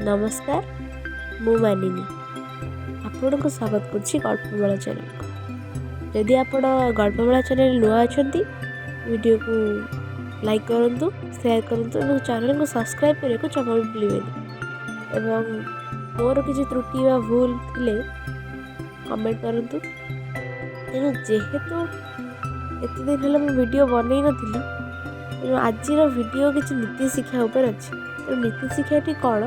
ନମସ୍କାର, ମୁଁ ମାନିନୀ ଆପଣଙ୍କୁ ସ୍ୱାଗତ କରୁଛି ଗଳ୍ପମାଳା ଚ୍ୟାନେଲକୁ। ଯଦି ଆପଣ ଗଳ୍ପମାଳା ଚ୍ୟାନେଲ ନୂଆ ଅଛନ୍ତି, ଭିଡ଼ିଓକୁ ଲାଇକ୍ କରନ୍ତୁ, ସେୟାର କରନ୍ତୁ ଏବଂ ଚ୍ୟାନେଲକୁ ସବସ୍କ୍ରାଇବ୍ କରିବାକୁ ଜମା ବି ଭୁଲିବେନି। ଏବଂ ମୋର କିଛି ତ୍ରୁଟି ବା ଭୁଲ ଥିଲେ କମେଣ୍ଟ କରନ୍ତୁ। ତେଣୁ ଯେହେତୁ ଏତେ ଦିନ ହେଲା ମୁଁ ଭିଡ଼ିଓ ବନେଇ ନଥିଲି, ତେଣୁ ଆଜିର ଭିଡ଼ିଓ କିଛି ନୀତି ଶିକ୍ଷା ଉପରେ ଅଛି। ତେଣୁ ନୀତି ଶିକ୍ଷାଟି କ'ଣ,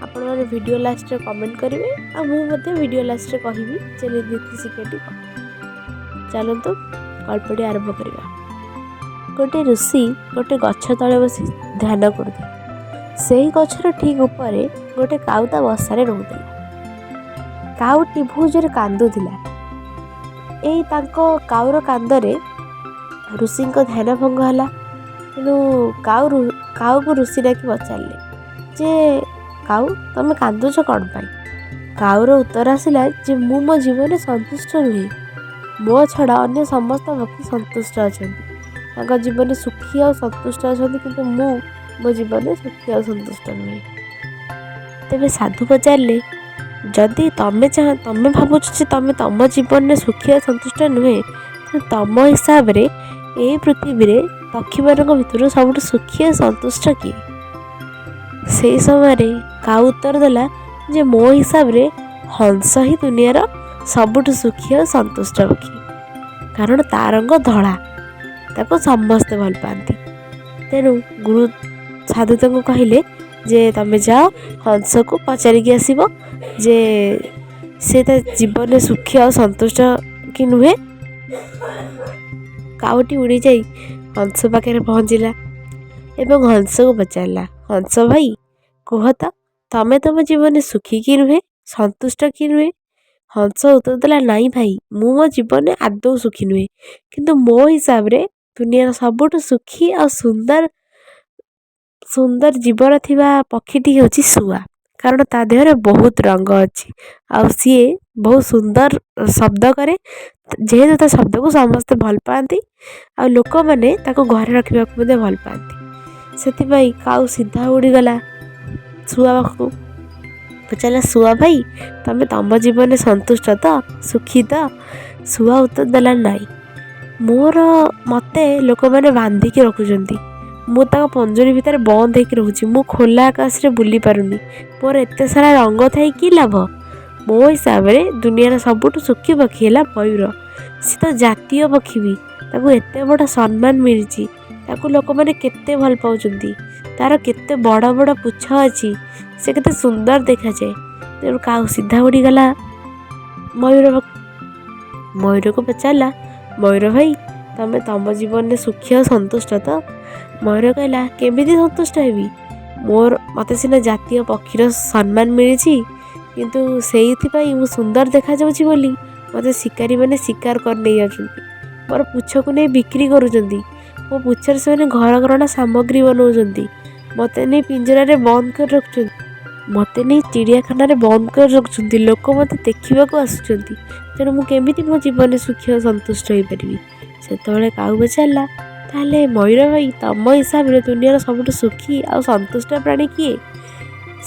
ଆପଣମାନେ ଭିଡ଼ିଓ ଲାଷ୍ଟରେ କମେଣ୍ଟ କରିବେ ଆଉ ମୁଁ ମଧ୍ୟ ଭିଡ଼ିଓ ଲାଷ୍ଟରେ କହିବି ଯେ ନୀତି ଶିକ୍ଷାଟି କ'ଣ। ଚାଲନ୍ତୁ ଗଳ୍ପଟି ଆରମ୍ଭ କରିବା। ଗୋଟେ ଋଷି ଗୋଟେ ଗଛ ତଳେ ବସି ଧ୍ୟାନ କରୁଥିଲେ। ସେହି ଗଛର ଠିକ୍ ଉପରେ ଗୋଟେ କାଉ ତା ବସାରେ ରହୁଥିଲା। କାଉଟି ବହୁତ ଜୋରେ କାନ୍ଦୁଥିଲା। ଏଇ ତାଙ୍କ କାଉର କାନ୍ଦରେ ଋଷିଙ୍କ ଧ୍ୟାନ ଭଙ୍ଗ ହେଲା। ତେଣୁ କାଉକୁ ଋଷି ଡାକି ପଚାରିଲେ ଯେ, କାଉ, ତମେ କାନ୍ଦୁଛ କ'ଣ ପାଇଁ? କାଉର ଉତ୍ତର ଆସିଲା ଯେ, ମୁଁ ମୋ ଜୀବନରେ ସନ୍ତୁଷ୍ଟ ନୁହେଁ। ମୋ ଛଡ଼ା ଅନ୍ୟ ସମସ୍ତ ପକ୍ଷୀ ସନ୍ତୁଷ୍ଟ ଅଛନ୍ତି, ତାଙ୍କ ଜୀବନରେ ସୁଖୀ ଆଉ ସନ୍ତୁଷ୍ଟ ଅଛନ୍ତି, କିନ୍ତୁ ମୁଁ ମୋ ଜୀବନରେ ସୁଖୀ ଆଉ ସନ୍ତୁଷ୍ଟ ନୁହେଁ। ତେବେ ସାଧୁ ପଚାରିଲେ, ଯଦି ତମେ ଚାହ, ତମେ ଭାବୁଛ ଯେ ତମେ ତମ ଜୀବନରେ ସୁଖୀ ଆଉ ସନ୍ତୁଷ୍ଟ ନୁହେଁ, ତେଣୁ ତମ ହିସାବରେ ଏଇ ପୃଥିବୀରେ ପକ୍ଷୀମାନଙ୍କ ଭିତରୁ ସବୁଠୁ ସୁଖୀ ଆଉ ସନ୍ତୁଷ୍ଟ କିଏ? ସେଇ ସମୟରେ କାଉ ଉତ୍ତର ଦେଲା ଯେ, ମୋ ହିସାବରେ ହଂସ ହିଁ ଦୁନିଆର ସବୁଠୁ ସୁଖୀ ଆଉ ସନ୍ତୁଷ୍ଟ ପକ୍ଷୀ, କାରଣ ତା ରଙ୍ଗ ଧଳା, ତାକୁ ସମସ୍ତେ ଭଲ ପାଆନ୍ତି। ତେଣୁ ଗୁରୁ ସାଧୁ ତାଙ୍କୁ କହିଲେ ଯେ, ତମେ ଯାଅ, ହଂସକୁ ପଚାରିକି ଆସିବ ଯେ ସେ ତା ଜୀବନରେ ସୁଖୀ ଆଉ ସନ୍ତୁଷ୍ଟ କି ନୁହେଁ। କାଉଟି ଉଡ଼ିଯାଇ ହଂସ ପାଖରେ ପହଞ୍ଚିଲା ଏବଂ ହଂସକୁ ପଚାରିଲା, ହଂସ ଭାଇ, କୁହ ତ, ତମେ ତମ ଜୀବନରେ ସୁଖୀ କି ନୁହେଁ, ସନ୍ତୁଷ୍ଟ କି ନୁହେଁ? ହଂସ ଉତ୍ତର ଦେଲା, ନାଇଁ ଭାଇ, ମୁଁ ମୋ ଜୀବନରେ ଆଦୌ ସୁଖୀ ନୁହେଁ, କିନ୍ତୁ ମୋ ହିସାବରେ ଦୁନିଆର ସବୁଠୁ ସୁଖୀ ଆଉ ସୁନ୍ଦର ସୁନ୍ଦର ଜୀବନ ଥିବା ପକ୍ଷୀଟି ହେଉଛି ଶୁଆ, କାରଣ ତା ଦେହରେ ବହୁତ ରଙ୍ଗ ଅଛି ଆଉ ସିଏ ବହୁତ ସୁନ୍ଦର ଶବ୍ଦ କରେ। ଯେହେତୁ ତା ଶବ୍ଦକୁ ସମସ୍ତେ ଭଲ ପାଆନ୍ତି ଆଉ ଲୋକମାନେ ତାକୁ ଘରେ ରଖିବାକୁ ମଧ୍ୟ ଭଲ ପାଆନ୍ତି। ସେଥିପାଇଁ କାଉ ସିଧା ଉଡ଼ିଗଲା ଶୁଆ ପାଖକୁ, ପଚାରିଲା, ଶୁଆ ଭାଇ, ତମେ ତମ ଜୀବନରେ ସନ୍ତୁଷ୍ଟ ତ, ସୁଖୀ ତ? ଶୁଆ ଉତ୍ତର ଦେଲା, ନାଇଁ, ମୋତେ ଲୋକମାନେ ବାନ୍ଧିକି ରଖୁଛନ୍ତି। ମୁଁ ତାଙ୍କ ପଞ୍ଜୁରୀ ଭିତରେ ବନ୍ଦ ହେଇକି ରହୁଛି। ମୁଁ ଖୋଲା ଆକାଶରେ ବୁଲି ପାରୁନି। ମୋର ଏତେ ସାରା ରଙ୍ଗ ଥାଇ କି ଲାଭ? ମୋ ହିସାବରେ ଦୁନିଆର ସବୁଠୁ ସୁଖୀ ପକ୍ଷୀ ହେଲା ମୟୂର। ସେ ତ ଜାତୀୟ ପକ୍ଷୀ ବି, ତାକୁ ଏତେ ବଡ଼ ସମ୍ମାନ ମିଳିଛି, ତାକୁ ଲୋକମାନେ କେତେ ଭଲ ପାଉଛନ୍ତି, ତାର କେତେ ବଡ଼ ବଡ଼ ପୁଚ୍ଛ ଅଛି, ସେ କେତେ ସୁନ୍ଦର ଦେଖାଯାଏ। ତେଣୁ କାଉ ସିଧା ଉଡ଼ିଗଲା ମୟୂର, ମୟୂରକୁ ପଚାରିଲା, ମୟୂର ଭାଇ, ତମେ ତମ ଜୀବନରେ ସୁଖୀ ଆଉ ସନ୍ତୁଷ୍ଟ ତ? ମୟୂର କହିଲା, କେମିତି ସନ୍ତୁଷ୍ଟ ହେବି? ମୋତେ ସିନା ଜାତୀୟ ପକ୍ଷୀର ସମ୍ମାନ ମିଳିଛି, କିନ୍ତୁ ସେଇଥିପାଇଁ ମୁଁ ସୁନ୍ଦର ଦେଖାଯାଉଛି ବୋଲି ମୋତେ ଶିକାରୀମାନେ ଶିକାର କରି ନେଇଯାଉଛନ୍ତି, ମୋର ପୁଚ୍ଛକୁ ନେଇ ବିକ୍ରି କରୁଛନ୍ତି, ମୋ ପୁଚ୍ଛରେ ସେମାନେ ଘରକରଣା ସାମଗ୍ରୀ ବନାଉଛନ୍ତି, ମୋତେ ନେଇ ପିଞ୍ଜରାରେ ବନ୍ଦ କରି ରଖୁଛନ୍ତି, ମୋତେ ନେଇ ଚିଡ଼ିଆଖାନାରେ ବନ୍ଦ କରି ରଖୁଛନ୍ତି, ଲୋକ ମୋତେ ଦେଖିବାକୁ ଆସୁଛନ୍ତି। ତେଣୁ ମୁଁ କେମିତି ମୋ ଜୀବନରେ ସୁଖୀ ଆଉ ସନ୍ତୁଷ୍ଟ ହୋଇପାରିବି? ସେତେବେଳେ କାଉ ପଚାରିଲା, ତାହେଲେ ମୟୂର ଭାଇ, ତମ ହିସାବରେ ଦୁନିଆର ସବୁଠୁ ସୁଖୀ ଆଉ ସନ୍ତୁଷ୍ଟ ପ୍ରାଣୀ କିଏ?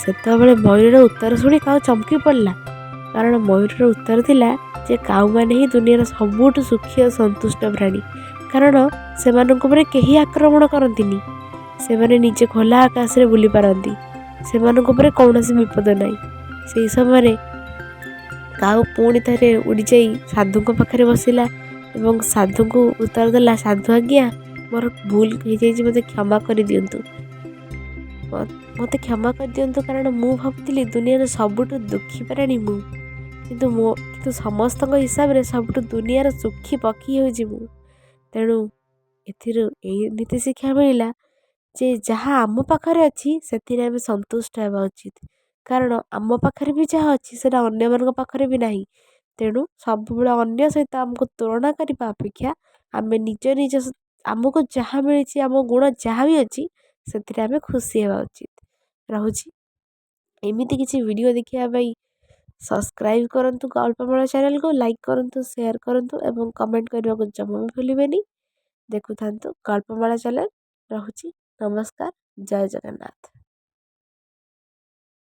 ସେତେବେଳେ ମୟୂରର ଉତ୍ତର ଶୁଣି କାଉ ଚମକି ପଡ଼ିଲା, କାରଣ ମୟୂରର ଉତ୍ତର ଥିଲା ଯେ କାଉମାନେ ହିଁ ଦୁନିଆର ସବୁଠୁ ସୁଖୀ ଆଉ ସନ୍ତୁଷ୍ଟ ପ୍ରାଣୀ, କାରଣ ସେମାନଙ୍କ ଉପରେ କେହି ଆକ୍ରମଣ କରନ୍ତିନି, ସେମାନେ ନିଜେ ଖୋଲା ଆକାଶରେ ବୁଲି ପାରନ୍ତି, ସେମାନଙ୍କ ଉପରେ କୌଣସି ବିପଦ ନାହିଁ। ସେହି ସମୟରେ କାଉ ପୁଣି ଥରେ ଉଡ଼ିଯାଇ ସାଧୁଙ୍କ ପାଖରେ ବସିଲା ଏବଂ ସାଧୁଙ୍କୁ ଉତ୍ତର ଦେଲା, ସାଧୁ ଆଜ୍ଞା, ମୋର ଭୁଲ ହେଇଯାଇଛି, ମୋତେ କ୍ଷମା କରିଦିଅନ୍ତୁ, ମୋତେ କ୍ଷମା କରିଦିଅନ୍ତୁ, କାରଣ ମୁଁ ଭାବୁଥିଲି ଦୁନିଆର ସବୁଠୁ ଦୁଃଖୀ ପ୍ରାଣୀ ମୁଁ, କିନ୍ତୁ ସମସ୍ତଙ୍କ ହିସାବରେ ସବୁଠୁ ଦୁନିଆର ସୁଖୀ ପକ୍ଷୀ ହେଉଛି ମୁଁ। ତେଣୁ ଏଥିରୁ ଏଇ ନୀତି ଶିକ୍ଷା ମିଳିଲା ଯେ ଯାହା ଆମ ପାଖରେ ଅଛି ସେଥିରେ ଆମେ ସନ୍ତୁଷ୍ଟ ହେବା ଉଚିତ, କାରଣ ଆମ ପାଖରେ ବି ଯାହା ଅଛି ସେଇଟା ଅନ୍ୟମାନଙ୍କ ପାଖରେ ବି ନାହିଁ। ତେଣୁ ସବୁବେଳେ ଅନ୍ୟ ସହିତ ଆମକୁ ତୁଳନା କରିବା ଅପେକ୍ଷା ଆମେ ନିଜ ନିଜ ଆମକୁ ଯାହା ମିଳିଛି, ଆମ ଗୁଣ ଯାହା ବି ଅଛି, ସେଥିରେ ଆମେ ଖୁସି ହେବା ଉଚିତ। ରହୁଛି। ଏମିତି କିଛି ଭିଡ଼ିଓ ଦେଖିବା ପାଇଁ ସବସ୍କ୍ରାଇବ୍ କରନ୍ତୁ ଗଳ୍ପମାଳା ଚ୍ୟାନେଲକୁ, ଲାଇକ୍ କରନ୍ତୁ, ସେୟାର କରନ୍ତୁ ଏବଂ କମେଣ୍ଟ କରିବାକୁ ଜମା ବି ଭୁଲିବେନି। ଦେଖୁଥାନ୍ତୁ ଗଳ୍ପମାଳା ଚ୍ୟାନେଲ। ରହୁଛି, ନମସ୍କାର, ଜୟ ଜଗନ୍ନାଥ।